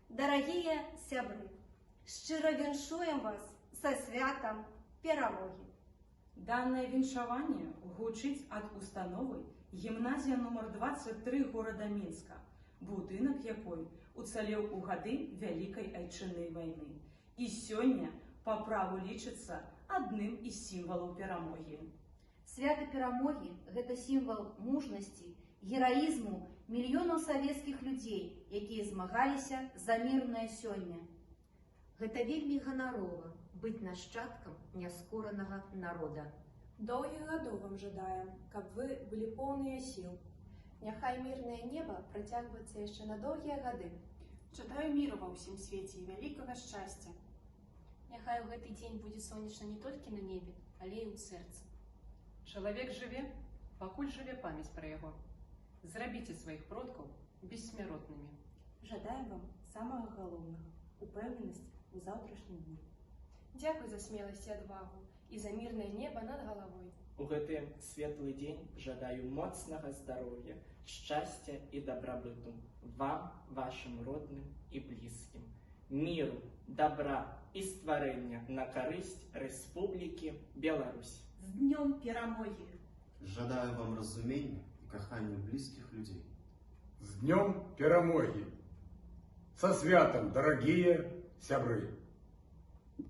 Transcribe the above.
Дарагія сябры, шчыра віншуем вас са святам Перамогі. Данное віншаванне гучыць ад установы гімназія нумар 23 горада Мінска, будынак якой уцалеў у гады Вялікай Айчыннай вайны. І сёння па праву лічыцца адным з сімвалаў перамогі. Свята Перамогі — гэта сімвал мужнасці, гераізму мільёнаў савецкіх людзей, якія змагаліся за мірнае сёння. Гэта вельмі ганарова быць нашчадкам няскоранага народа. Доўгіх гадоў вам жадаем, каб вы былі поўныя сіл. Няхай мірнае неба працягваецца яшчэ на доўгія гады. Жадаю міру ва ўсім свеце і вялікага шчасця. Няхай у гэты дзень будзе сонечна не толькі на небе, але і ў сэрцы. Чалавек жыве, пакуль жыве памяць пра яго. Зрабіце сваіх продкаў бессмяротнымі. Жадаем вам самага галоўнага — упэўненасці ў заўтрашнім дні. Дзякуй за смеласць і адвагу і за мірнае неба над галавой. У гэты светлы дзень жадаю моцнага здароўя, шчасця і дабрабыту вам, вашым родным і блізкім. Міру, дабра і стварэння на карысць Рэспублікі Беларусь. З Днём Перамогі! Жадаю вам разумення і кахання блізкіх людзей. З Днём Перамогі! Са святам, дарагія сябры!